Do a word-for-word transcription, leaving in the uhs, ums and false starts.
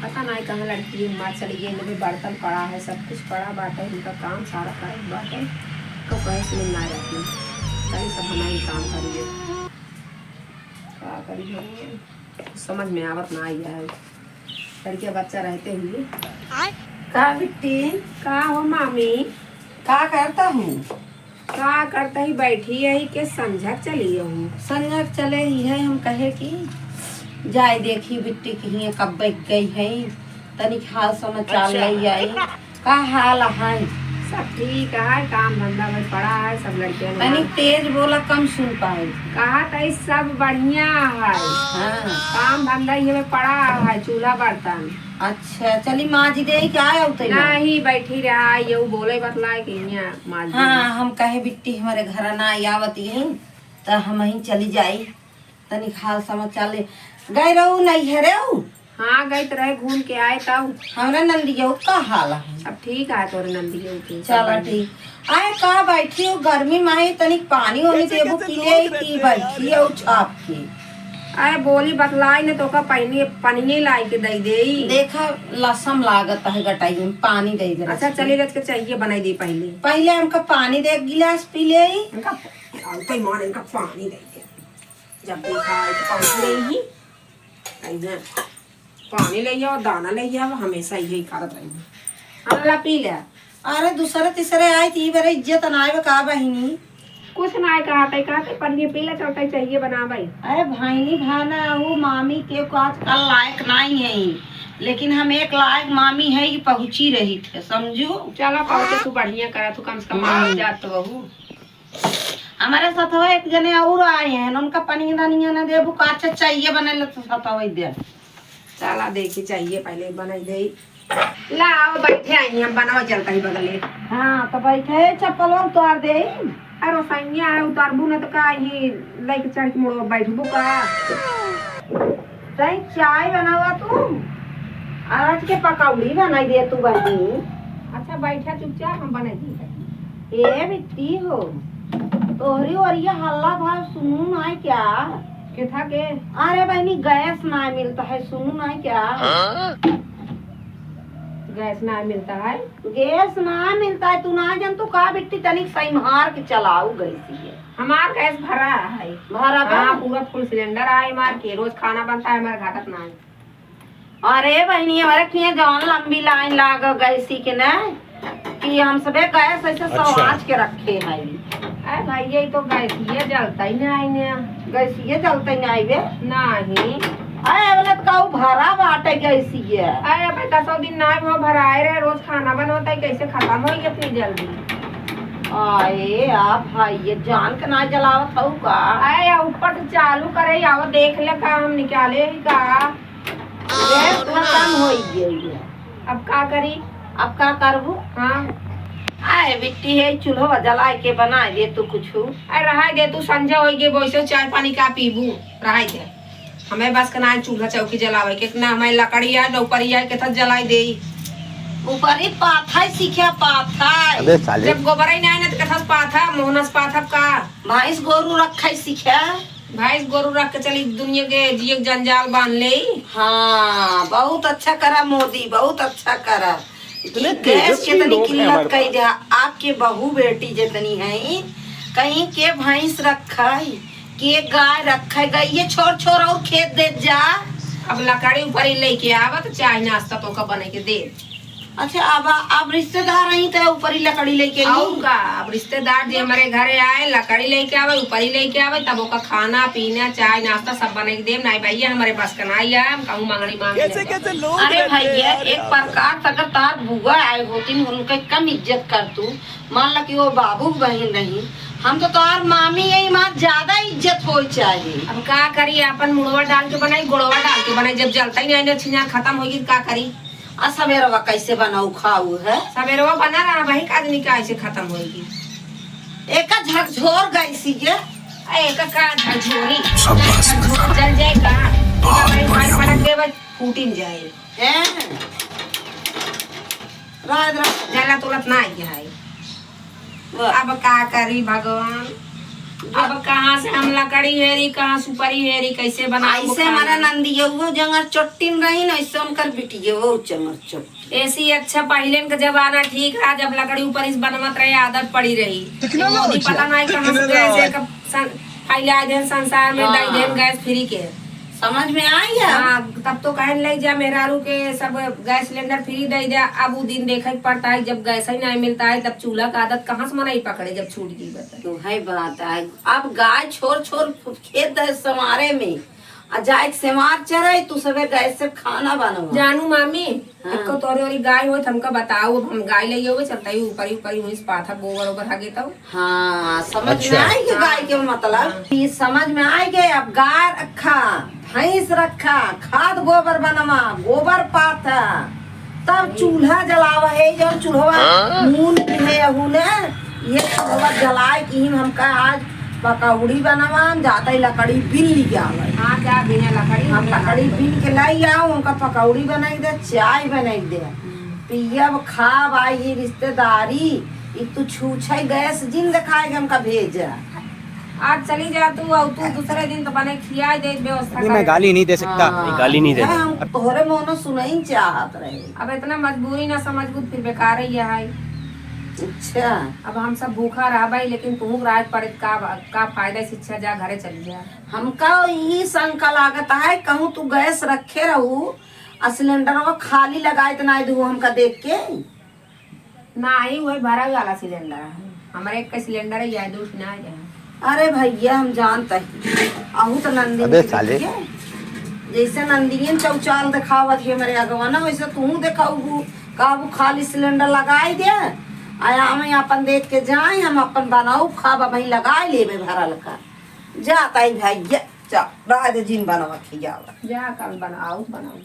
पता नाहीं कहाँ लड़की है, मार चली गई, इनमें बर्तन पड़ा है, सब कुछ पड़ा बाटे, इनका काम सारा करत बाटे, तो कहे सुने ना रहती, चली सब हमारी काम करिए, का करी हम, कुछ समझ में आवत ना आई है, लड़किया बच्चा रहते हुए। का बिट्टी? का हो मामी? का करता हूँ? का करता ही, बैठी यही के संझक चली हूँ। संझक चले ही है, हम कहे कि जाए देखी बिट्टी के हियाँ कब बैठ गई है, तनिक हाल समाचार अच्छा। ले आई। का हाल है? सब ठीक है, काम धंधा में पड़ा है, सब लड़कियाँ तनिक तेज बोला, कम सुन पाए। कहा तई सब बढ़िया है। हाँ। काम धंधा ये में पड़ा है, चूल्हा बर्तन। अच्छा, चली माजी दे के आए होते ना। नहीं, बैठी रहा, ये बोले बतलाए कि यहाँ माजी। हाँ, हम कहे बिट्टी हमारे घर ना आवत ही, त हम ही चली जाई, तनी हाल समाचार ले। गए रहू नहीं है रे? हाँ, गई तो रहे, घूम के आए तब। हमरा नंदियो का हाल है? सब ठीक है तोरे नंदियो के, सब चला बढ़िया। ठीक। आए का बैठी हो गर्मी में, तनिक पानी ओनी देबू पी ले की बैठी हो छाप के। अरे बोली बतलाई ने तो का पानी, पानी लाई के दे दे। देखा लसम लागत है गटाई में, पानी दे दे। अच्छा चली रच के चाहिए बनाई दी पहले। पहले हमका पानी दे, एक गिलास पी ले। इनका आवते मान इनका पानी दे दे। जब देखा आई तो पानी ले ही। आई ना। पानी ले आओ, दाना ले आओ, हमेशा यही करत रही। हाँ, ला पी ले। अरे दूसरे तीसरे आए तो ई बार इज्जत ना आवे का बहिनी? कुछ ना आए कहा तई, कहा तई पनिया पी ले, चलता ही चाहिए बना भाई। अरे भाईनी भाना, वो मामी के को आजकल लायक नहीं है, लेकिन हम एक लायक मामी है, ये पहुँची रही थे, समझू? चला पहुँचे, तू बढ़िया करा, तू कम से कम हम्म। आ जात तो बहू। हमारे साथ एक जने और आए हैं, उनका पनिया दनिया न देबू का, अच्छा चाहिए बने ले तो साथ दे। चला देखी चाहिए पहले बनाई दे। लाओ बैठे आई, हम बनाओ चलता ही बगले। हाँ तो बैठे, चप्पल उतार दे। अरे सैया है, उतारबू न तो का ही लेके चढ़ के मुड़ो बैठबू का? तई चाय बनावा तू, आज के पकौड़ी बनाई दे तू बहिनी। अच्छा बैठा चुपचाप, हम बनाई दी। ए बिट्टी हो, तोहरी ओरिया हल्ला भाव सुनू ना क्या? केथा के? अरे बहिनी गैस ना मिलता है, सुनू ना क्या? हाँ? गैस ना मिलता है? गैस ना मिलता है, तू ना जान तू का बिट्टी तनिक सैम्हार के चलाऊ गैस ये। हमार गैस भरा है। भरा बा? हाँ, पूरा फुल सिलेंडर आए हमार के, रोज खाना बनता है हमार, घाटत ना है। अरे बहिनी, हमारे किहाँ जौन लंबी लाइन लाग गैसी के न, कि हम सबे गैस ऐसे अच्छा। सवाज के रखे हैं। अरे भाई, ये तो गैसिये जलता ही नहीं ने। गैसिये जलता ही नहीं बे? नहीं। अरे, बोले तो कहू भरा बाटे गैसिये। अरे, अबे दसों दिन ना हो भराए रहे, रोज खाना बनवता है, कैसे खत्म होई इतनी जल्दी? आए, आ भाई, ये जान के ना जलावत हऊ का? अरे, ऊपर से चालू करे, आओ देख ले का हम निकाले ही का। गैस खत्म होई गई है। अब का करी? अब का करबू? हाँ। आए बिट्टी है, चूल्हो जलाए के बनाए दे तू कुछ। अरे रहाई दे तू, संझा होई गई, वैसे चाय पानी का पीबू, रहाई दे। हमें बस के ना चूल्हा चौकी जलावे के, ना हमें लकड़ी आए, ना ऊपरी आए, केथा जलाई दे। ऊपरी पाथा सीखे पाथा। अबे साले। जब गोबर ही ना आए ना तो केथा पाथा, मोहनस पाथा का? भैंस गोरू रखे सीखे। भैंस गोरू रख के चली दुनिया के जिए के जंजाल बांध ले। हाँ, बहुत अच्छा करा मोदी, बहुत अच्छा करा। इतने गैस तेजस्वी कितनी लोग हैं किल्लत हमारे कई पास। दिया। आपके बहू बेटी जितनी है, कहीं के भैंस रखा है, के गाय रखा है, गइये छोड़ छोड़ और खेत देत जा। अब लकड़ी ऊपरी लेके आवा तो चाय नाश्ता तो का बने के दे। अच्छा, अब, अब रिश्तेदार आई तो ऊपरी लकड़ी लेके आई? आऊ का, अब रिश्तेदार जे हमारे घरे आए, लकड़ी लेके आवे, ऊपरी लेके आवे, तब ओका खाना, पीना, चाय, नाश्ता सब बने के देब। नहीं भैया, हमारे पास का नहीं है, हम कहूँ मंगनी मांग कैसे, लेब। कैसे लोग अरे रहते हैं भैया, यार, एक प्रकार से अगर तार बुआ आए होती, उनके कम इज्जत कर तू। मान ला कि वो बाबू की बहन रही, हम तो तार मामी यही मार ज्यादा इज्जत होई चाहिए। अब का करी, अपन मुड़वा डाल के बनाई, गोड़वा डाल के बनाई, जब जलता ही नहीं, छिंजा खत्म होगी, का करी? आ सवेरवा कैसे बनाऊ खाऊ है? सवेरवा बना रहा, वही का आदमी का ऐसे खत्म होगी। एका झकझोर गैसी के। आ एका का झकझोरी? शाबाश झकझोर बेटा। जल जाए का? बहुत एका भाई बढ़िया। पटक देवे, फूटिन जाए। हैं? रात रात। जला तुलत ना आई है। वाह। अब का करी भगवान? अब कहाँ से हम लकड़ी हेरी, कहाँ सुपारी हेरी, कैसे बनाई वो ऐसे हमारा खाना? नंदियो वो जंगर चोट्टिन रही ना, ऐसे उनकर बिटियो वो जंगर चोट्टिन। ऐसी अच्छा, पहिले के जमाना ठीक रहा, जब लकड़ी ऊपर इस बनवत रहे, आदत पड़ी रही। मोदी पता नहीं कहाँ से गैस एक सं-, फैला देन संसार में, हाँ। दई देन गैस फ्री के। समझ में आई है? हाँ, तब तो कहन लग जा मेहरारू के सब गैस सिलेंडर फ्री दे जा। अब वो दिन देखे के पड़ता है, जब गैस ही नहीं मिलता है, तब चूल्हा का आदत कहाँ से मनई पकड़े, जब छूट गई बता। तो है बात है, अब गाय छोड़ छोड़ खेत है संवारे में, आ जाए के सेमार चरे, तू सबे गैस से खाना बनवा। जानू मामी, हाँ। अक्को तोरे ओरी गाय होत, हमका बताओ, अब हम गाय ले आवे, चलता ही ऊपर ही, ऊपर ही हुई पाथा गोबर ओबर हगे तब। हाँ, समझ में अच्छा। आई कि गाय के मतलब, हाँ। ये समझ में आई कि अब गाय रखा, भैंस रखा, खाद गोबर बनवा, गोबर पाथा, तब चूल्हा जलावा है, जो चूल्हा हाँ? मून की है, अहू ने ये चूल्हा जलाए कि हमका आज पकौड़ी बनवान, जाते ही लकड़ी बीन लिया आवे। हाँ, जा बिना लकड़ी हम हम लकड़ी लकड़ी। बीन के लाई आओ, उनका पकौड़ी बनाई दे, चाय बनाई दे, हम्म। पियब, खाब, आई ये रिश्तेदारी, ई तू छूछे गैस जिन दिखाए के हमका भेजा। आज चली जा तू, और तू दूसरे दिन तो बने खिया दे, व्यवस्था नहीं, मैं करे। गाली नहीं दे सकता। हाँ। नहीं, गाली नहीं दे है, सकता। हम तोहरे मोनो सुनई चाहत रहे। अब इतना मजबूरी ना समझबू, फिर बेकार ही है। अच्छा। अब हम सब भूखा रहबे, लेकिन तुहू के राज पड़े का, का फायदा, शिक्षा जा, घरे चली जा। हमका ई शंका लागत है, कहूँ तू गैस रखे रहू, आ सिलेंडरवा खाली लगाइत नाई दू हमका देख के। नाही, वही भरा वाला सिलेंडर है। हमारे एक का सिलेंडर है, या दो ना है। अरे भैया, हम जानत ही, अहू तो नंदिन अबे के साले। बिटिया। जैसे नंदियन चौचाल देखावत है हमारे अगवा ना, वैसे तू देखाऊ, कहबू खाली सिलेंडर लगाई दे, आ हम अपन देख के जाए, हम अपन बनाऊ खाब, वहीं लगाई लेबे भरल का। जात ही भैया, जा, रह दे जिन बनवा खियावा। जा कल बनाऊ, बनाऊ।